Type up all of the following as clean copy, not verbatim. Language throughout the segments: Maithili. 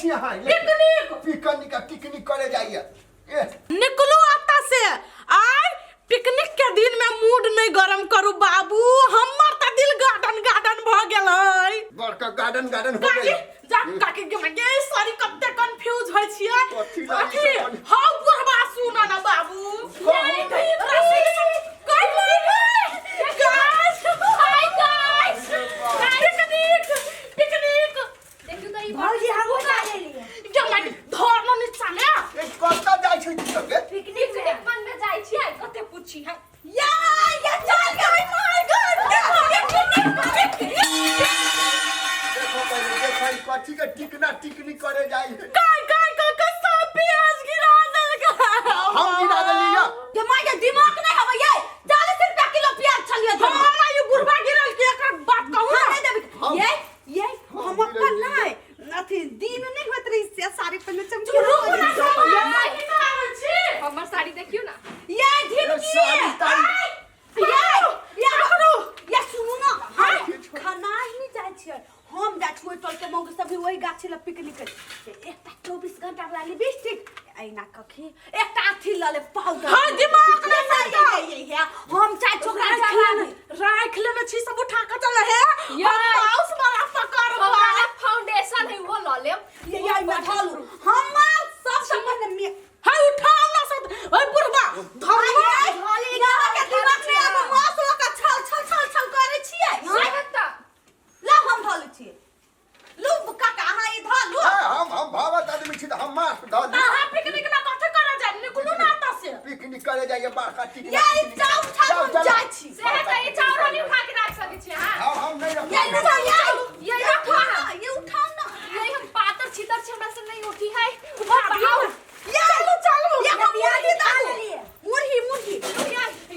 छी अहाँ? पिकनिक। पिकनिक आ पिकनिक करे जाइए ए। निकलू एतऽ से। आइ पिकनिक के दिन में मूड नहीं गरम करू बाबू, हमर तऽ दिल गार्डन गार्डन भऽ गेलै। बड़का गार्डन गार्डन हो काकी गेल। जा काकी गे गे, सॉरी, कते कंफ्यूज होइ छियै। कथी लागी अथी से कन- हौ बुढ़बा, सुन ना बाबू। कहू। Guys, hi guys, picnic picnic. देखियौ तऽ ई। भौजी, हमहूँ जा लेलियै। गे माय, धर न नीचा में। ए, कतऽ जाइ छै तू सबके? पिकनिक मनमे जाइ छियै, कते पूछी है। या या चल गए, my God. देखो पहिले, देखो ई कथी के टिकना टिकनी करे जाइ है। काय काय काय काय, सब प्याज गिरा देलकै। हम गिरा देली या? के माय के दिमाग नहीं हवे ये। 40 रुपया किलो प्याज छलिए। हमरा ई बुढ़बा गिरल के एकर बात कहू ना। नहीं देबै। हम- ये ये हम हम अपन गिरल। नहीं अथी दिन नहीं होत रही से साड़ी पहने चमकी। रुकू ना, ये नहीं ना आबै छी। हमर साड़ी देखियौ ना। ये झिमकी। साड़ी ताड़ी। ये ये पकड़ू, ये सुनू ना, हम खाना ही नहीं जाइ छियै। हम जाइ छियै टोल के मौगी सब भी वही गाछी लग पिकनिक करे। एकटा 24 घंटा वाला लिपस्टिक ऐना कखी, एकटा अथी लऽ ले पाउडर। हाँ, दिमाग नहि ये ये ये हम चाहे छोकरा राख जला लेने, राख लेने छी, सब उठा के चल हे। हम ये। माउस वाला पकड़बै। हमरा फाउंडेशन है, उहो लऽ लेब। ये ये में ढालू हमर सब सामान में। हाय, उठाओ ना सब। ओए बुढ़बा, धरना। यहाँ के दिमाग में आब मांस लऽ कऽ छल छल छल छल करै छियै। से तऽ लाउ, हम धऽ लै छियै। लू काका, अहाँ ई धऽ लू। हाँ, हम भावत आदमी छी तऽ हम मास्क धऽ दी। अहाँ पिकनिक में कथी करे जाय? निकलू ना एतऽ से। पिकनिक करे जाइए, बड़का टिकना ये ई टिकनी। चाउर छाल जाओ, हम चलो। जाइ छी। से तऽ ई चाउर नहीं उठा के राख सकै छी अहाँ। हम नहीं ये रखब। उठाओ, ये ये रखो अहाँ। ये उठाओ ना। ये हम पातर छितर छी, हमरा से नहीं उठी है। उठा दियौ। ये चलू चलू। ये हम मुरही दऽ देलियै, मुरही मुरही।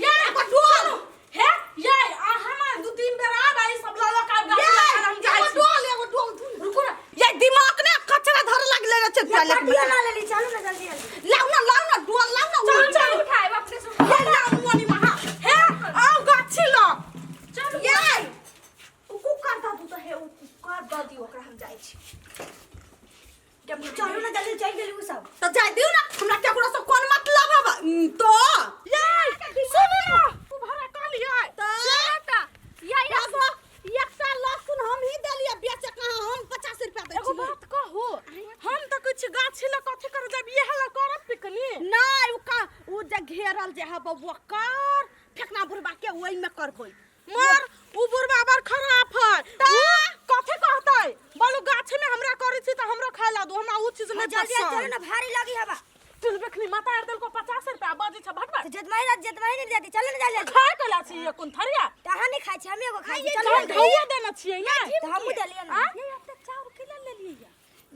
ये एगो डोल। हे ये, अहाँ ना दू तीन बेर आब, आ ई सब लऽ लऽ के आब ये गाछी लग, हम जाइ एगो छी। डोल, एगो डोल दू। रुकू ना। ये दिमाग ने कचरा धर लगले रे छै टॉयलेट में। ला लेली, चलू ना जल्दी जल्दी। लाउ ना, लाउ ना डोल, लाउ ना। चलू चलू। उठाएब अपने से उठाएब। ये लाउ मोनी महा। हे, आउ गाछी लग। चलू। ये उ कुकर दऽ दू तऽ हे, उ कुकर दऽ दियौ ओकरा, हम जाइ छी। चलू ना जल्दी, चलि गेली उ सब। तऽ जाइ दियौ ना, हमरा केकरो से कोन मतलब हब तो। ये सुनू ना, उ भरा कहलियै। तऽ तऽ ये बाबा, एकटा लहसुन हम ही देलियै बेचे कहाँ, हम 50 रुपया दै एगो छियै। बात कहू, हम तऽ किछु गाछी लग कथी करे जाब? इएह लग करब पिकनिक? नहि, उ का उ जे घेरल जे हब ओकर फेकना बुढ़बा के, ओहिमे करबै। मर उ बुढ़बा बड़ खराब है। उ कथी कहतै? बोलू, गाछी में हमरा करै छी तऽ हमरो खाय ला दू। हमरा उ चीज नहीं जल्दी चलू पसंद। ना, भारी लगी हवा। तिल बेखनी माता आर देलको 50 रुपया, बजै छै भटभट। तो जतमाही रात जतमाही नहीं जाती, चलो ना जल्दी। खाय कला छी ये कोन थरिया? तो अहाँ नहीं खाइ छी, हम एगो खाइ छी। हम चलू ना। धोइए देने छियै ने। तो हमहूँ देलियै ना। आ? ये एते चाउर के लेलियै या?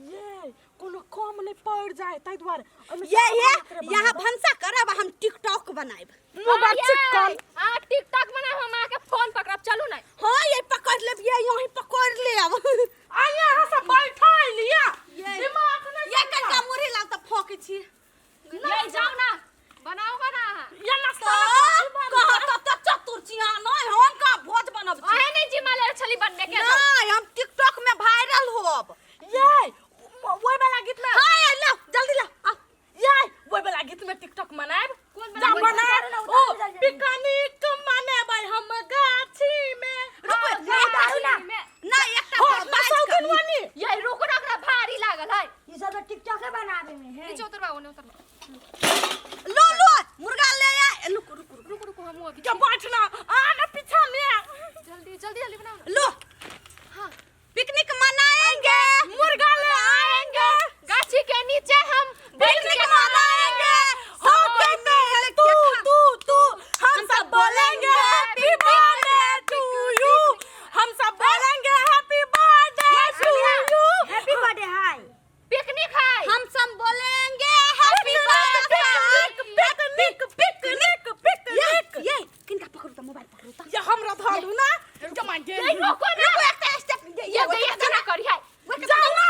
ये कोनो कम नहीं पड़ जाए ताहि दुआरे ओहिमे ये चावल ये मात्रे यहाँ बनाबो। भनसा करब आ हम टिकटॉक बनायब। मुँह बड़ चिकन। अहाँ टिकटॉक बनाब, हम अहाँके फोन पकड़ब, चलू ना। हाँ, ये पकड़ लेब, ये यहीं पकड़ लेब। आ यहाँ सब बैठा लिया। ये। दिमाग नहीं। ये कनका मुरही लाउ तऽ फोकै छी। ये जाओ ना, बनाओ ना अहाँ। ये नाश्ता में कथी बनतै? कह कते चतुर छी अहाँ। नहीं, हम का भोज बनब छी। अहें नहीं जिम्मा ले छली बनबे के। नहीं, हम टिकटॉक में वायरल होब। ये ओहि वाला गीत में। हाँ, ये लाओ जल्दी लाओ, आओ। ये ओहि वाला गीत में टिकटॉक मनायब। कोन जा वाला? बनायब। उतारू ना, ओ उतारू जल्दी। पिकनिक मनेबै हम गाछी में। रुको, हाँ, उतारू ना। में। नहीं, एकटा हो बाज ना कऽ। वानी। ये रुको ना, ओकरा भारी लागल है। ई सब तो टिकटॉके बनाबे में है। नीचे उतरबा, ओने उतरबा। लो लो, मुर्गा ले आ। रुको रुको रुको। रुको रुको, हमहूँ अभी। के बैठना आ ना पीछा में। जल्दी जल्दी जल्दी बनाओ ना। लो। हाँ। पिकनिक मनाएंगे, मुर्गा ले आएंगे, गाछी के नीचे हम बैठ पिकनिक के मनाएंगे। हो कहते हैं तू तू तू, हम सब बोलेंगे हैप्पी बर्थडे टू you. हम सब बोलेंगे happy birthday to you. Happy birthday hi. Picnic है। हम सब बोलेंगे happy birthday. Picnic picnic picnic. ये किनका पकड़ू त, मोबाइल पकड़ू त। ये हमरा धरू ना जमा गेल। ये रुको ना। रुको, एकटा स्टेप। ये ये केना करी है? जाओ ना।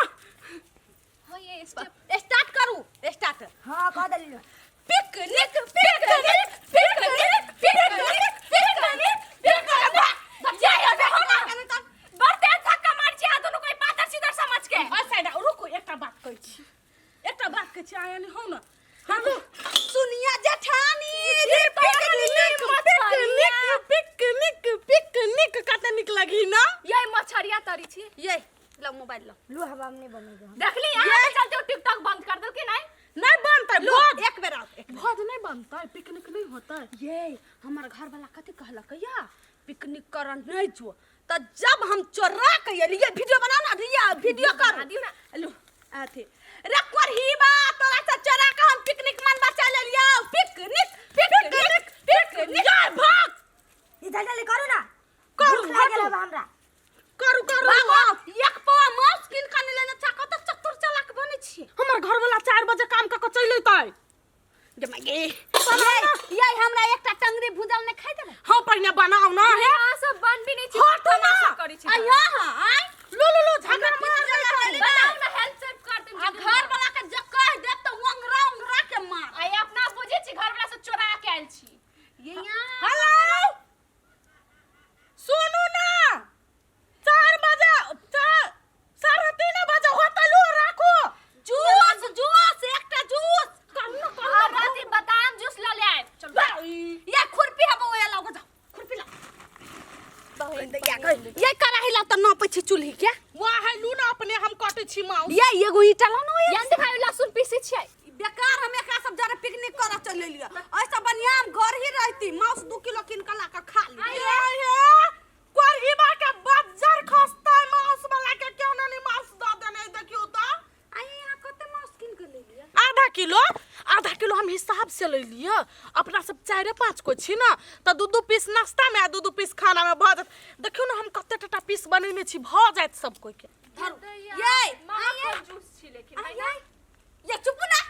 हाँ, ये स्टेप। स्टार्ट करू, स्टार्ट। हाँ, कह देली। Picnic picnic picnic picnic picnic picnic. ये हो ना, बड़ तेज धक्का मार छी अहाँ दुनू कोई पातर सीधर समझ के। अच्छा, रुको, एकटा एकटा बात कहै छी, एकटा बात कहै छी, आया नहि हौ न। हेलो सुनिया जेठानी, पिकनिक पिकनिक पिकनिक पिकनिक कते नीक लगी ना। ये मछरिया तरी छी। ये लो मोबाइल लो। लू हवा में नहीं बनेगा। देखली अहाँ के चलते टिकटॉक बंद कर देलकै नहीं? नहीं बनतै लो भोज। एक बेर आओ, एक। भोज नहीं बनतै, पिकनिक नहीं होतै। ये हमर घर वाला कथी कहलक या पिकनिक कर नहीं जो, त जब हम चोरा के एलिए वीडियो बना ना दिया, वीडियो कर बना दियो ना। लो अथी रे कोरहीबा तोरा से चोरा के हम पिकनिक मनबा चल एलियो, पिकनिक पिकनिक पिकनिक। जा भाग। ई जल्दी जल्दी करू ना। करू, भूख लागल हटू। अब हमरा। करू करू। बाबा एक पौआ मांस किन के लेने छा, कत चतुर चालाक बनै छी। हमर घर वाला 4 बजे काम क के चलि अयतै। गे माय गे। ये हमरा एकटा टंगरी भुजल नै खाइ देबै। हाँ पहिने बनाउ ना हे। अहाँ सब बनबी नहीं छी, हट ना। सब करै छी। आ यहाँ हाँ, आय। लो लो लो झगड़ा हमरा मार पिज्जा देतै। लगल बनाउ ना, हेल्प सेल्प कर देम। आ घर वाला के जे कह देब त ओंगरा ओंगरा के मार। आइ अपना बुझै छी घर वाला से चोरा के आयल छी। ये यहाँ। हेलो सुनू ना, 4 बजे 3:30 बजे होतै, लो राखू। जूस जूस एकटा जूस। करू ना, करू आ ना। राति बादाम जूस ल ले आयब। चलू। ये खुरपी हबो ओया लाओ जाओ, खुरपी लाओ। ये कढ़ाई लाओ त नापै छी चूल्ही के। वहाँ है लू ना, अपने हम कटै छी माउस। ये एगो ईटा लाओ ना ओया। यान दिखायो लहसुन पीसै छियै। बेकार हम एकरा सब जरा पिकनिक करऽ चलि एलियै, ऐसा बढ़िया हम घर ही रहती, माउस 2 किलो कीन के ला के खा ली। ये हे कोरहीबा के बज्जर खसतै माउस वाला के, क्यों नहीं माउस दऽ देने देखियौ त। आ यहाँ कते माउस कीन के ले लियै? आधा किलो, आधा किलो हम हिसाब से ले लियै। अपना सब 4-5 को छी ना, त 2-2 पीस नाश्ता में आ 2-2 पीस खाना में भऽ जायत। देखियौ ना हम कते टटा पीस बनेने छी, भऽ जायत सब कोई के। धरू। ये माखन जूस छी लेकिन आ भाई ये ये चुप ना।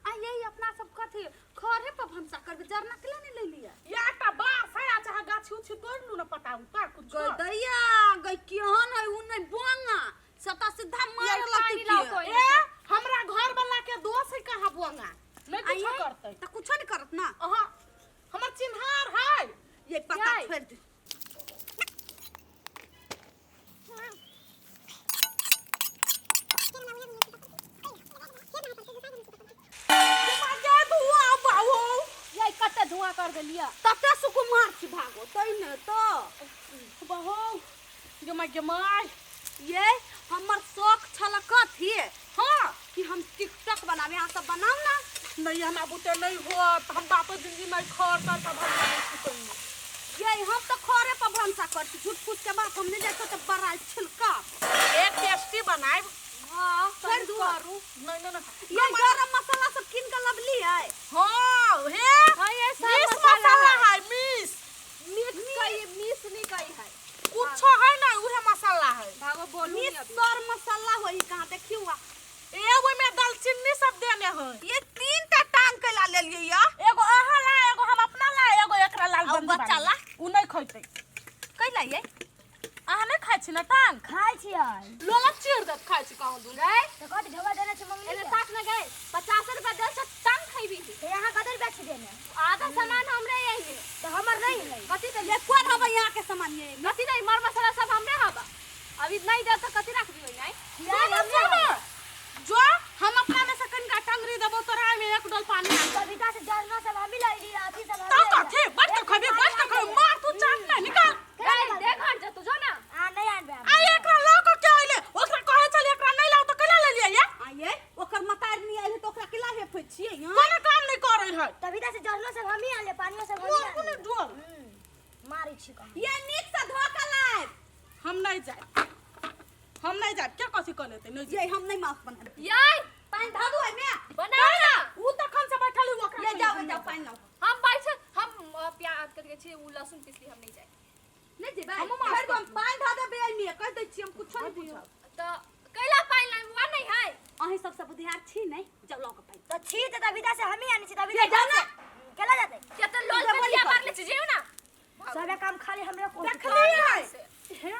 आ ये अपना सब कथी खरे पर भनसा करबे, जरना के नहीं ले लिया? या एकटा बाँस है, आ चाहे गाछी उछी तोड़ि लू ना पता उता कुछ। गई दैया गई केहन है उ नहीं बोंगा सता सीधा मार ये लगती पानी लाओ के। कोई। ए हमरा घर वाला के दोष है कहाँ बोंगा नहीं आ कुछ ये करतै। त कुछो नहीं करत ना। अहाँ हमर चिन्हार है। ये पता ये। छोड़ दे। ये कते धुआं कर देलिया। तते सुकुमार छी भागो तै ने तो। बहो गे my गे my. ये हमर शौक छल कथी? हाँ कि हम टिकटॉक बनाबे, अहाँ सब बनाउ ना। नहीं हमरा बुते नहीं होत, हम बापो जिंदगी में खर तर तब हम नहीं छी कहियो। ये हम तो खरे पर भनसा कर छी, झूठ फूस के बात हम नहीं जाय तो बड़ा छिलका। एक टेस्टी बनाएब। हां छोड़ दू। नहीं नहीं नहीं। ये गरम मसाला सब कीन के लबली है। हाँ हे हाँ, ये सब मिस मसाला मसाला है। है, मिस। मिक्स कई मिस नहीं कई है। कुछ है ना उहे मसाला है। भागो बोलू मिस नहीं अभी। सर मसाला होई कहां देखियो आ। ए ओय में दालचीनी सब देने है। ये 3 टा टांग के ला लेलिए या। एगो अहाँ ला, एगो हम अपना ला, एगो एकरा लाल आ बंदी बच्चा बानी। ला? उ नहीं खैतै। कैला ये? अहाँ नहीं खाइ छी ना टांग? खाइ छियै। लोला चीर देत खाइ छी कहूँ दूर। गए तऽ कथी ढोबा देने छै मम्मी एने के? साथ में गए 50 रुपया दे से टांग खैबी। तऽ यहाँ कते रुपया छै देने? आधा सामान हमरे यही है। तऽ हमर नहीं है। कथी दे? ये कोन हबे यहाँ के सामान ये? कथी दे? मर मसाला सब हमरे हबा। अभी नहीं दे तो कथी रखबी होई नहीं? यार, सुनो, सुनो। जो हम अपना में से कनिका टंगरी देबो तोरा में एक डोल पानी आन। कविता से जरना सब हमी लैली, अथी सब हमी तो लैली। कथी बैठ के खबी, बैठ के खबी, मार तू चाट नहीं निकाल। गए देख हट जा तू जो ना। आ नहीं आनबे हम। आ एकरा ल के के अइले, ओकरा कहै छलियै एकरा नहीं लाउ त कैला ले लियै ये? आ ये ओकर मतार नहीं आइल त ओकरा केला हे फै छियै यहाँ? कोनो काम नहीं करै है। कविता से जरनो सब हमी आनले, पानियो सब हमी मोर आनले। कोनो डोल। मारै छी कहाँ। ये नीक से धो के लाब। हम नहीं जाए, हम नहीं जाए, क्या कथी कह लेते नहीं जाए। ये हम नहीं मांस बनाबे। यार पानी धऽ दू एहिमे। बना ना। उ तखन से बैठल है ओकरा। ये जाओ जाओ पानी लाओ। हम बैठ हम प्याज कथी कहै छै उ लहसुन पीसली हम नहीं जाए। नहीं जेबै। हमहूँ मांस छोड़ि दू, हम पानि धऽ देबै एहिमे, कहि दै छी हम कुछो नहीं पूछब। तो कैला पानि लाइन हुआ नहीं है। अहीं सबसँ बुधियार छी नहीं, जाउ लऽ कऽ पानि। तऽ छी तऽ कविता से हमी आनै छी, ये जाउ ना। केला जेतै? के तो लोल पे दिया मार ले छी जेउ ना। सबे काम खाली हमरा कोन देखली है हे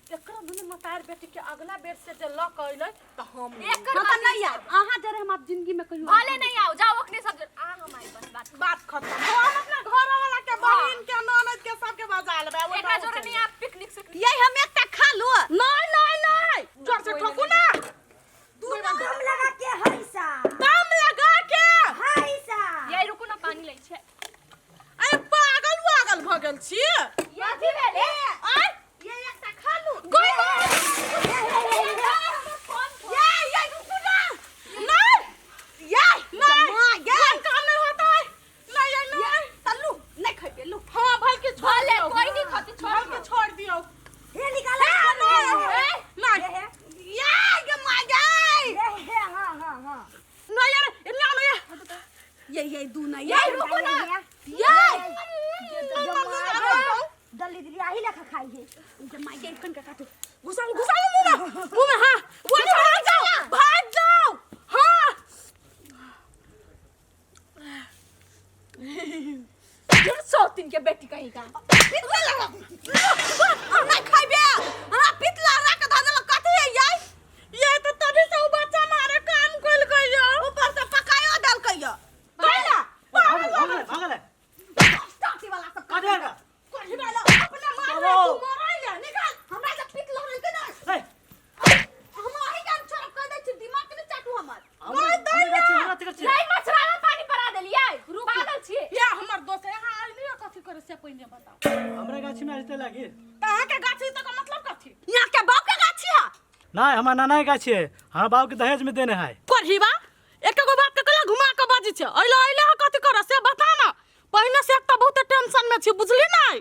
एकरा दुनू मतार बेटी के अगला बेर से जे ल के अइलै त हम नहीं। एकर हम बात नहीं आयब, अहाँ जरे हम आब जिंदगी में कहियो भले नहीं आओ जाओ ओखने सब जन आ हम आई बस बात बात खत्म। हम अपना घर वाला के बहिन के ननद के सबके बजा लेबै। ओहि एकरा गाँव जोरे चलि नहीं आप पिकनिक से ये हम एकटा खा लू। नहीं नहीं नहीं, जोर से ठोकू ना। दू के बेटी कहीं का। पितला लगा नहीं खाइबे, हमरा पितला रख ध देलक। कथी है ये? ये तो तभी से उ बच्चा मारे काम कइल गइया, ऊपर से पकायो देलकै ये। कैला भागल भागल भागल चाची वाला सब कथी है? कहि वाला अपना मार रे, चलो। तू मरई ले निकाल। हमरा से पितला रहल के ना ए हम अही जान छोड़ कह दै छी, दिमाग के नहीं चाटू हमर। हमरा हमरा कथी नहीं मछुआरा पानी परा देलियै, पागल छियै। या हमर दोस्त यहाँ आइल कथी करे से पहिने बताओ। हमरा गाछी में आजते लागी त अहाँ के गाछी तक मतलब कथी? यहाँ के बाप के गाछी है नहीं, हमार नाना के गाछी है, हमार बाप के दहेज में देने है। करहीबा एक गो बात के कला घुमा के बाजी छै, अइला अइला कथी करे से बता ना। पहिने से एक तऽ बहुत टेंशन में छी, बुझली नै?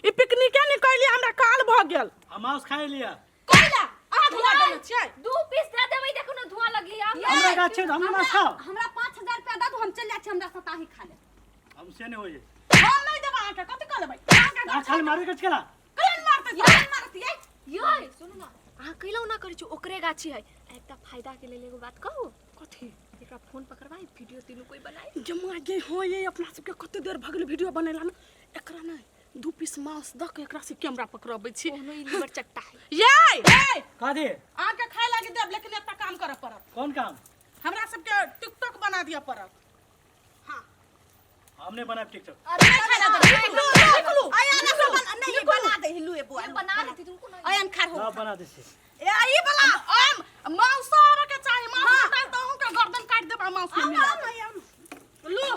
ई पिकनिके नै कैली, हमरा काल भऽ गेल। हम मांस खाए लिया। कैला अहाँ धुआ देने छियै? 2 पीस दे देबै, देखू ने धुआं लगली आब। हमरा गाछी है, हमरा मांस खाओ। हमरा 5000 रुपया दऽ दू, हम चलि जाइ छी, हमरा सताही खा ले। हम से नहीं होइए। हम नहि देब अहाँके, कथी कऽ लेबै अहाँके? अहाँ खाली मारे के केला केहन मारतै? यार मारती है। यै सुनू ना, अहाँ कैला ओना करै छी? ओकरे गाछी है। एकटा फायदा के लेल एगो बात कहू? कथी? एकरा फोन पकड़वाई, वीडियो तीनू कोई बनाई। जमा गे हो, ये अपना सबके कते देर भऽ गेल वीडियो बनेला ने। एकरा नहि 2 पीस मांस दऽ के एकरा से कैमरा पकड़बै छी। ओहनो ई लीवर चट्टा है। ये कथी? अहाँके खाय लागी देब, लेकिन एकटा काम करऽ पड़त। कौन काम? हमरा सबके टिकटॉक बना दिअ पड़त। हाँ हम नहीं बनाए टिकटॉक। अरे नहीं खाय ला देब। निकलू निकलू। आया ना सब बना नहीं, बना दे हिलू ए बुआ, बना देती तुमको ना। अयन खार हो ना बना दे छी। ए ई वाला आम मांस आर के चाही, मांस निकाल तऽ अहूँके गर्दन काटि देब आ मांस के मिला देब। लू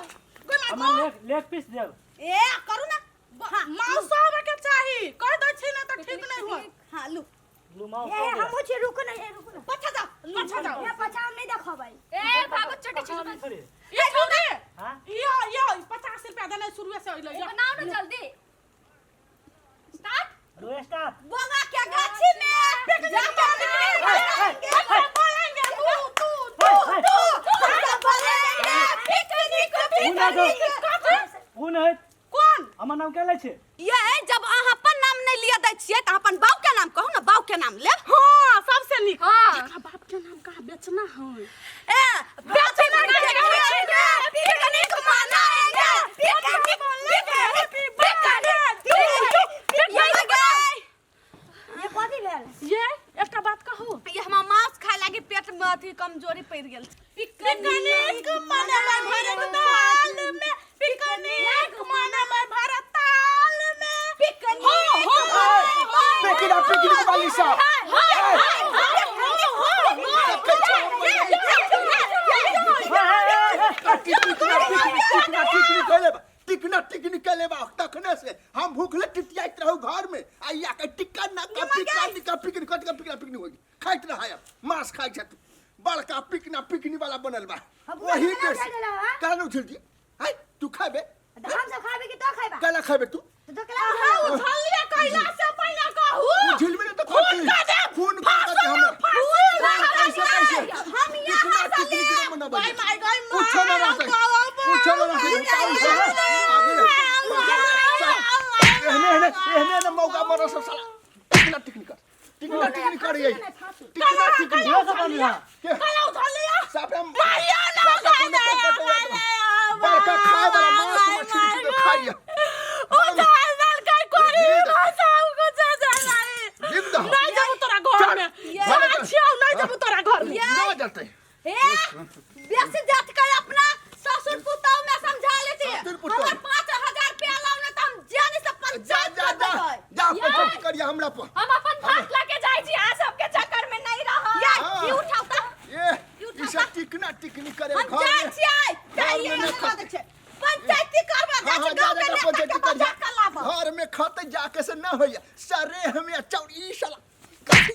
कोई हम मार लेग लेग पीस देब। ए करू ना। हाँ, मांस आर के चाही कह दै छी ने तऽ ठीक नहीं होत। हां लू लू मांस। ए हमहूँ छी, रुकू ना, ए रुकू ना। पछा जाओ, पछा जाओ। ए पछा हम नहीं देखबै। ए भागो चटी छी। ये छोड़े। हां यो यो 50 रुपया देने शुरुए से अइलै। ए बनाओ ना जल्दी, स्टार्ट। लो स्टार्ट। बोंगा के गाछी में जाके पिकनिक मनाएंगे। हम बोलेंगे तू तू तू तू हम सब बोलेंगे पिकनिक। कौन है? पिकनिक। कौन है? कौन? हमर नाम के लै छै? ये जब अहाँ अपन नाम नहीं लिया दै छियै तऽ अपन बाप के नाम कहू ना, बाप के नाम लेब। हाँ सबसे नीक। हाँ। एकरा बाप के नाम कहाँ बेचना है? ए बेचना के गाछी में पिकनिक मनाएंगे, पिकनिक पिकनिक पिकनिक। ये गए ये कथी भेल? ये एकटा बात कहू? ये हमरा मांस खाए लागी पेट में अथी कमजोरी पड़ि गेल। पिकनिक मनेबै भरत ताल में, पिकनिक मनेबै भरत ताल में, पिकनिक। हो हो हो। पिकना पिकनिक वाली सब टिकना पिकनिक टिकना टिकनी कैले बा, टिकना टिकनी कैले बा। तखने से हम भूखले टिटियाइत रहू घर में, आ या के टिक्का ना का पिकना निका पिकनिक कट का पिकना पिकनिक होगी खाइत रहा है, मांस खाइ छत बड़का पिकना पिकनी वाला बनल बा। हम वही केना के उछल देलहुँ, हाँ? कान उछल दी हाय? तू खाबे तऽ हम सब खाबे कि तो खाइबा? काला खाबे तू? तो केला उछल? उछलिए कैला से पहिने कहू। उछल में तो खून कर देब। खून कर दे हमरा। फांसी कैसे कैसे हम टिकना यहाँ से टिकनी के मनाबै भाई माय गई। उछल ना रहतै, उछल ना रहतै। आगे एहने एहने एहने ने मौका मरो सब साला। टिकना टिकनी कर, टिकना टिकनी कर, यही टिकना टिकनी। लो सब आदमी यहाँ। के कैला उछलिए? साफे हम मारियो ना। साफे कोनो कटकट बड़का खाए वाला मांस मछली के खाइए। उछल देलकै कोरी भाषा कुछ जानाई। लिख दहो। नहीं जबू तोरा घर में। चल। छियौ, नहीं जबू तोरा घर में। ना जतै। ए बेसी जात के अपना ससुर पुतौ में समझा लेती। ससुर पुतहु। हमर 5000 रुपया लाओ ना त हम जानी से जा पंचायत जा कर जा देबै। जा पंचायत करिया हमरा पर। हम अपन भात लके जाइ छी, अहाँ सबके चक्कर में नहीं रह। ये हाँ। ई उठाउ त। ये ई सब टिकना टिकनी करे हम घर जाइ में छियै। घर में ये नहीं कह दै छै पंचायती करबा हाँ जाइ हाँ छी जा गाँव जा के जा नेता पंचायती के करिया बजा के लाबऽ। घर में खत जाके से न होइया सरे हमें चौड़ी साला।